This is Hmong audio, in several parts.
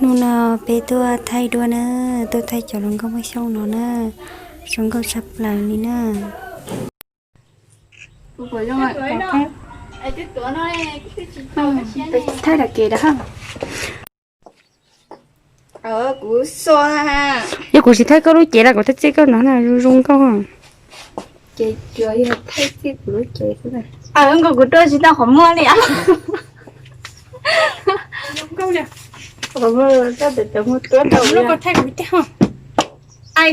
Hnub no peb tuaj thaij duab na, tuaj thaij cov hluas nkauj Muaj Xyooj no na, zoo nkauj tshaj plaws li na. Thaij lawm kev dab. Kuv xua. Yog kuv tsis thaij koj lub cev los kuv thaij txij koj no na, zoo zoo nkauj. Ces tsuas yog thaij txij kuv lub cev xwb. Nkauj kuv tuaj tsis tau qhov muag li. Ais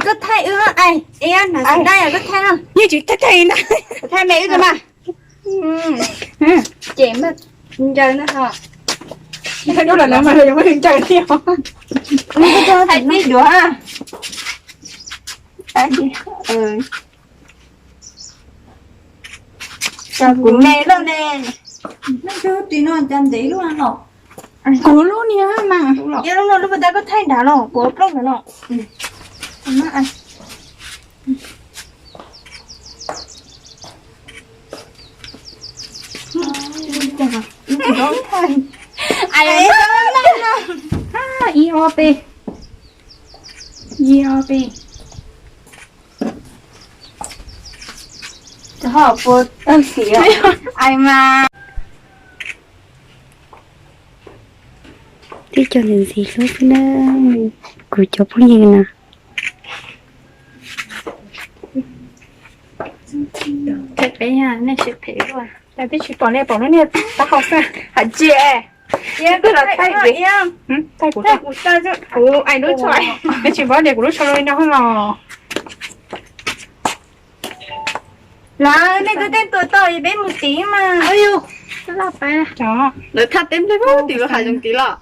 koj thaij wb, ais, ib na xav dab yog koj thaij no. Yeej tsis thaij thaij na. Thaij me wb tus mas. Ces mas ncaws na ho. Thaij duab los lawv mas lawv yuav muab ncaws thiab. Thaij tib duav. Kuv me loj ne. Kuv lub niag mas. Yog lub no lub pas tas koj thaij nrad los kuv ua plaub ntawd los. Ib ob peb, ib ob peb. Ho puas tawg xim os. Ais mas. Tib co ntxim ntxim hlub xwb na, kuv cov phooj ywg na. Phem pem, nej siab phem luaj. Cas twb tsis pom nej pom lub niag taub hau xwb hais tias. Thaij kuv, thaij kuv, kuv ais lub tsho, nej tsis paub tias kuv lub tsho zoo li no los. Lawv nej twb teej tua tau es peb mus tid mas. Lawv thaj teb nplej tim lub hav zoov tid los.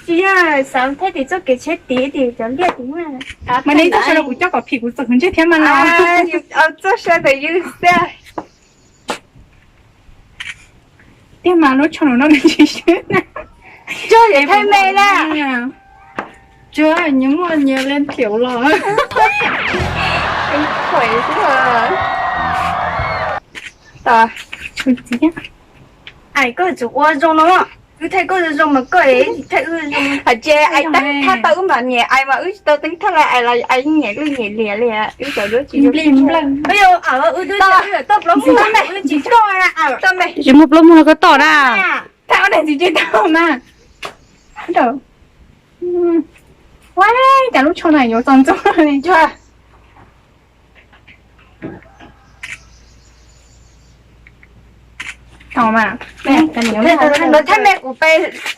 Tsis yog xav thaij tim txoj kev tsheb tid tim cov liaj tid mas. Mas nej txoj sa rau kuv coj kom phim kuv txog ntsej thiab mas los. Txoj sa ntawm yus xwb. Tiag mas lub tsho no nws tsis swb na. Tsuas yog thaij me na. Tsuas nyias muaj nyias leej txiv los. Khuaim xwb. Ais koj tseem ua zoo no, wb thaij koj zoo zoo mas koj thaij wb zoo. Hais tias ais teeb thaj tau wb mam nyiam ais mas wb tsis tau teeb thaj li ais los ais nyiam lwj nyiam liam li wb cov duab tsis. Wb twb tsis tau plaub muag, wb tsis tau. Tsis muaj plaub muag no koj toj na. Thaj ob daim txiv tsis tau na. Ua cas lub tsho no yuav txo ntxo li. Tau mas. Lawv thaj me kuv pe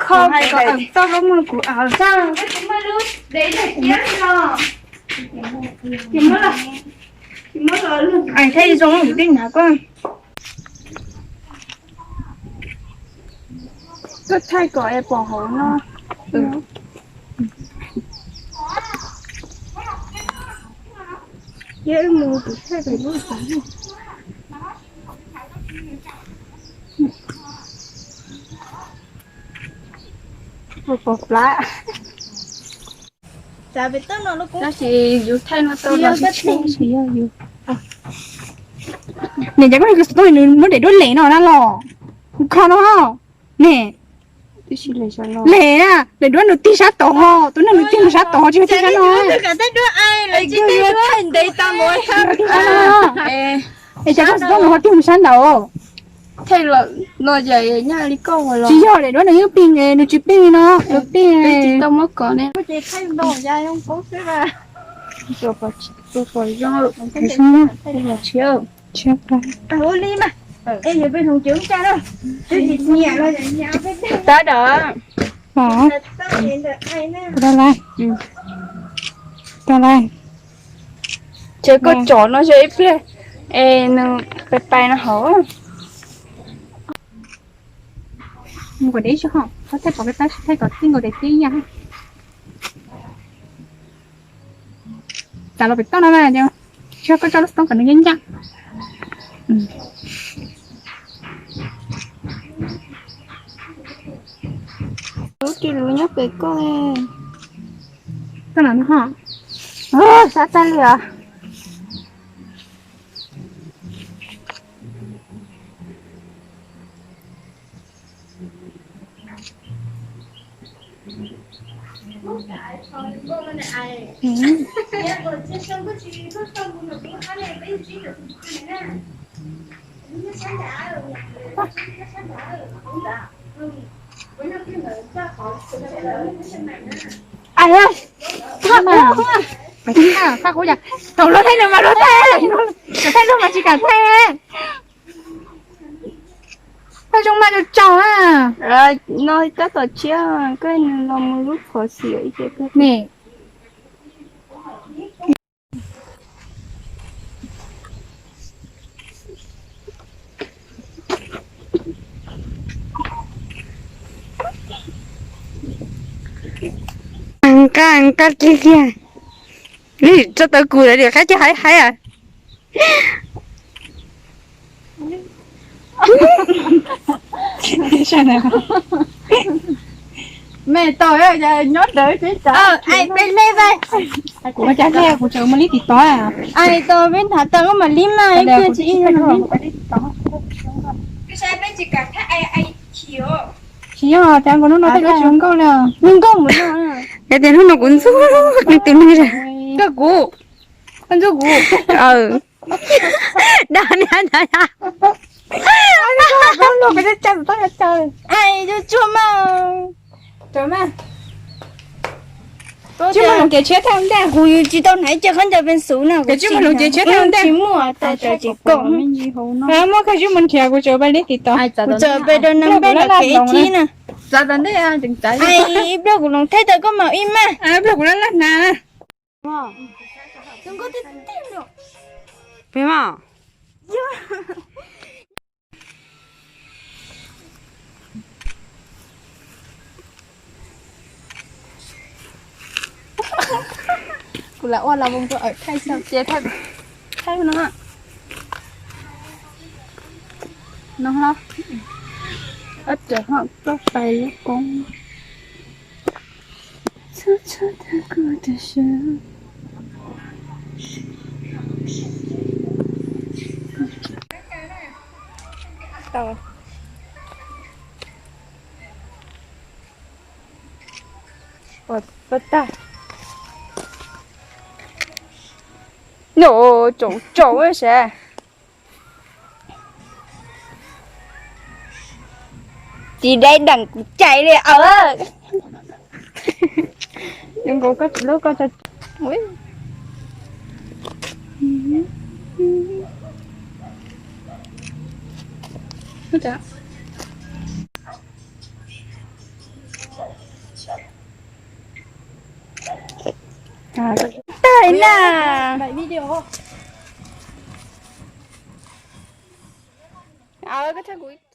kho txoj lub muag kuv. Ais thiaj zoo kuv tij nab koj. Koj thaij kom es pom hauv no. Cia wb mus kuv thaij pem lub. Pom plab. Tab sis yus thaij no tau los tsis tsheb. Niam, cas koj xov tooj nws muab daim duab lem no na los? Kho no ne. Lem na, daim duab nws tig sab tod ho, tus neeg nws tig mus sab tod ho, tsis yog tig sab no. Tig sab no. Es cas koj xov tooj nws ho tig mus sab nraud? Tsis yog, daim duab nws yeej pig, nws tsis pig no, nws pig. Tab dam. Tso lawm. Tso lawm. Ces koj tsom no yog ib pliag es nws pais pais no hauv. Mus kom deb tsis ho, koj thaij pom peb pab thaij kom txij nkaus daim tiab ib yam. Txav los pem toj no mas, tsis yog koj tso lub xov tooj kom nws ncaj ncaj. Lub ris luv nyob pem koj. Koj no ho. Sab tag li os. Ai, qab qub yog thaum luag thaij no mas luag thaij, thaij luag mas tsis kam thaij. Thaij zoo mas tsaug tsaug na. No tab tom tshiab, koj los mus lub qhov xim ib ce. Ni. Nqa nqa kiag kiag. Tso tau kuv lawm, qab coj haib haib. Me tau nyob ntawd ces, peb lej vaj. Kuv ua cas hle, kuv tseem mus li tim tod. Ai tau peb nrhav tau koj mam li mas ib pliag tsis ib. Tsis yog, cas nkaus hnub no tej koj tsis zoo nkauj li. Zoo nkauj mus no. Yog tias hnub no kuv ntxub nws tus neeg. Koj kuv, koj ntxub kuv. Dag niag ntawd. Ai, tsuag tsuag mas. Tsis muaj hloov cev tshiab thaj ntej, kuv tsis tau hnav ib ce khaub ncaws peev xwm na, kuv tsis muaj hloov cev tshiab thaj ntej, tsis muaj, tau tsis kom. Muab koj tsis muaj nrhiav, kuv tseem pab li tim tod. Kuv tseem pab rau neeg peb los kev ib thib na. Ib pliag kuv hloov thaij tau koj mam ib mas. Ib pliag kuv laj laj hnav. Peb mas. Kuv lam ua los voo rau awm thaij xwb ces thaij no. No hlo. Ob cov ho tuaj pais lub koob. Nyuam tsaus tsaus sas. Tsis dai deem kuv cais li. Nkaus koj tsis lub koj tso. Tag na. Koj thaij kuv.